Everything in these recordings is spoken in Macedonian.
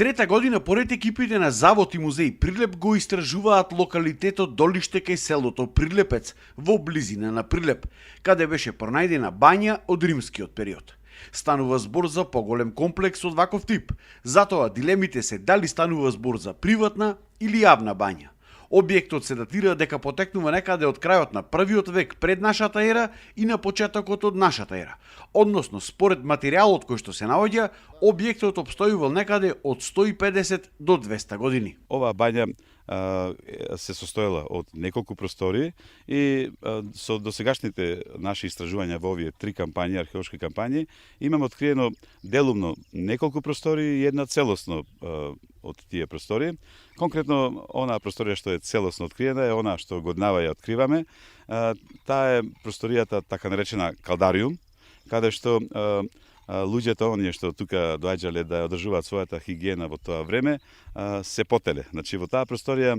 Трета година поред екипите на Завод и музеј Прилеп го истражуваат локалитетот Долиште кај селото Прилепец во близина на Прилеп, каде беше пронајдена бања од римскиот период. Станува збор за поголем комплекс од ваков тип, затоа дилемите се дали станува збор за приватна или јавна бања. Објектот се датира дека потекнува некаде од крајот на првиот век пред нашата ера и на почетокот од нашата ера. Односно, според материјалот кој што се наоѓа, објектот обстојувал некаде од 150 до 200 години. Оваа бања се состоела од неколку простории и со досегашните наши истражувања во овие 3 кампањи, археолошки кампањи, имаме откриено делумно неколку простории и една целосно од тие простории. Конкретно, онаа просторија што е целосно откриена е она што годинава ја откриваме. Таа е просторијата така наречена Калдариум, каде што луѓето, оние што тука доаѓале да одржуваат својата хигиена во тоа време, се потеле. Значи, во таа просторија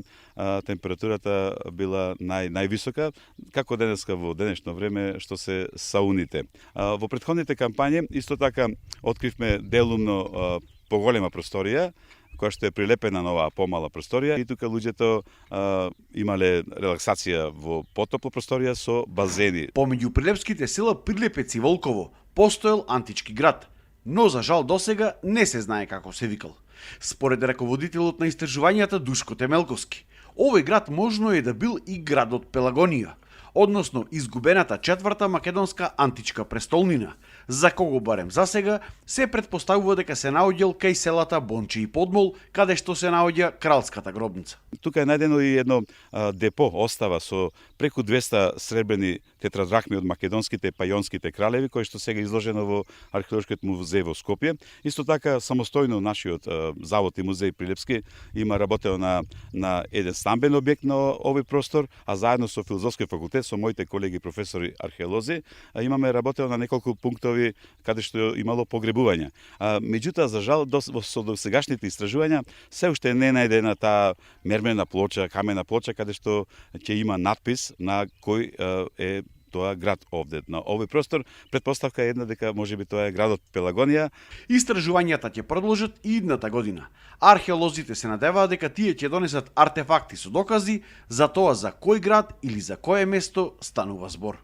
температурата била највисока, како денеска во денешно време што се сауните. Во претходните кампањи, исто така, откривме делумно поголема просторија, која што е прилепена на оваа помала просторија и тука луѓето имале релаксација во потопла просторија со базени. Помеѓу прилепските села Прилепец и Волково постоел антички град, но за жал досега не се знае како се викал. Според раководителот на истражувањата Душко Темелковски, овој град можно е да бил и градот Пелагонија, односно изгубената четврта македонска античка престолнина, за кого барем засега се претпоставува дека се наоѓал кај селата Бонче и Подмол, каде што се наоѓа кралската гробница. Тука е најдено и едно депо остава со преку 200 сребрени тетрадрахми од македонските пајонските кралеви, кои што сега изложено во археолошкиот музеј во Скопје. Исто така самостојно нашиот Завод и музеј Прилепски има работел на еден стамбен објект на овој простор, а заедно со Филозофскиот факултет, со моите колеги професори археолози, имаме работел на неколку пунктови каде што имало погребувања. Меѓутоа, за жал, со досегашните истражувања се уште не е најдена таа мермена плоча, камена плоча, каде што ќе има надпис на кој е тоа град овде, на овој простор. Претпоставка е една дека можеби тоа е градот Пелагонија. Истражувањата ќе продолжат и идната година. Археолозите се надеваат дека тие ќе донесат артефакти со докази за тоа за кој град или за кое место станува збор.